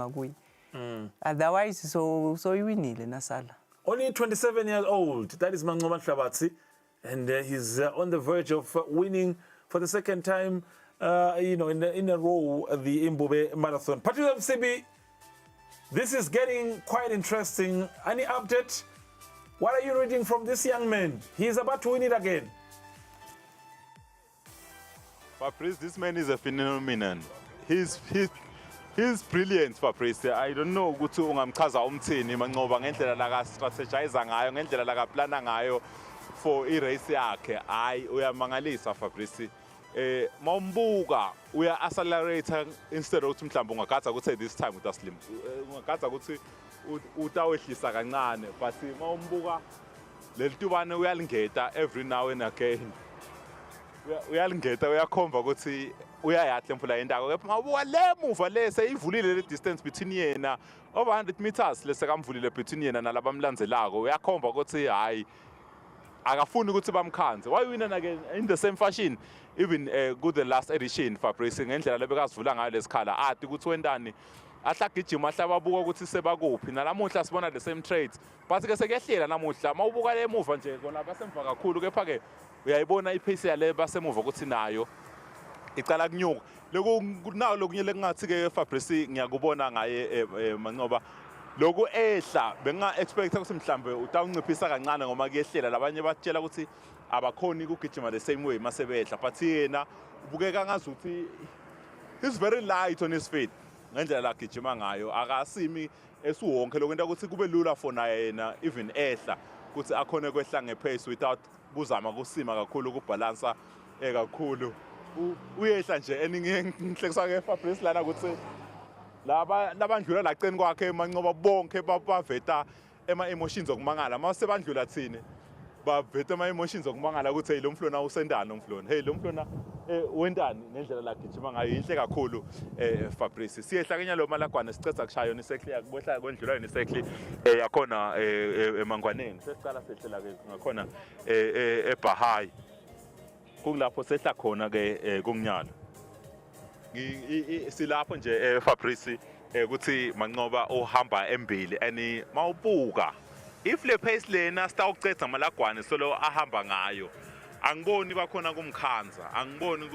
Kuye otherwise so iwinile nasala. Only 27 years old. That is Manqoba Nhlabathi. And he's on the verge of winning for the second time, in a row, the Imbube Marathon. Patrice Msibi, this is getting quite interesting. Any update? What are you reading from this young man? He's about to win it again. Fabrice, this man is a phenomenon. He's brilliant, Fabrice. I don't know ukuthi ungamchaza umthini Manqoba ngendlela la strategize ngayo, ngendlela la plana ngayo for i-race yakhe. Hayi, uyamangalisa, Fabrice. Mawumbuka uya accelerate instead of ukuthi mhlawumbe ungagadza ukuthi this time uta slim. Ungagadza ukuthi utawehlisa kancane, but mawumbuka leli tubane uyalingeta every now and again. Uyalingeta, uyakhomba ukuthi uyayahle mfula yendako, kepha mawubuka le muva le seyivulile le distance between yena, over 100 meters lesekamvulile between yena nalabamlandzelako. Uyakhomba ukuthi hayi, akafuni ukuthi bamkhanze. Wayiwina nake in the same fashion even ku the last edition, Fabrice, ngendlela lebekazivula ngayo lesikhala, ati ukuthi wentani, ahla gijima, ahla babuka ukuthi sebakuphi. Nalamuhla sibona the same traits, but ke sekuyehlela namuhla. Mawubuka le emuva nje kona basemva kakhulu, kepha ke uyayibona ipace yale basemuva ukuthi nayo icala kunyuka. Loku nawo lokunye lekungathi ke, Fabrice, ngiyakubona ngaye Manqoba loku ehla, benga expect ukuthi mhlambe utawunciphisa kancane ngoba kuyehlela. Labanye batshela ukuthi abakhoni ukugijima the same way mase behla, but yena ubukeka ngazuthi he's very light on his feet ngendlela la gijima ngayo. Akasimi esuwonke, lokwenta ukuthi kube lula for naye yena even ehla ukuthi akhone kwehla ngepace without kuzama kusima kakhulu, kubhalansa kakhulu. Uyehla nje and ngihlekisa ke, Fabrice, lana ukuthi laba labandlula laceni kwakhe Manqoba bonke baveta ema emotions okumangala mase bandlula thini, baveta ama emotions okumangala ukuthi hey, lo mflona usendani, lo mflona, hey, lo mflona wentani ngendlela la gijima ngayo. Inhle kakhulu, Fabrice. Siyehla kenya lo malagwane, siceda kushaya yona isekli yakwehla kwendlula yona isekli yakhona emangwaneni. Sesicala sehlela ke ngakhona eBhahai, kulapho sehla khona ke kunginyalo. Silapho nje Fabrice, ukuthi Manqoba uhamba embili and mawubuka if le pace lena sitawucedza amalagwane solo ahamba ngayo, angiboni bakhona kumkhanza, angiboni.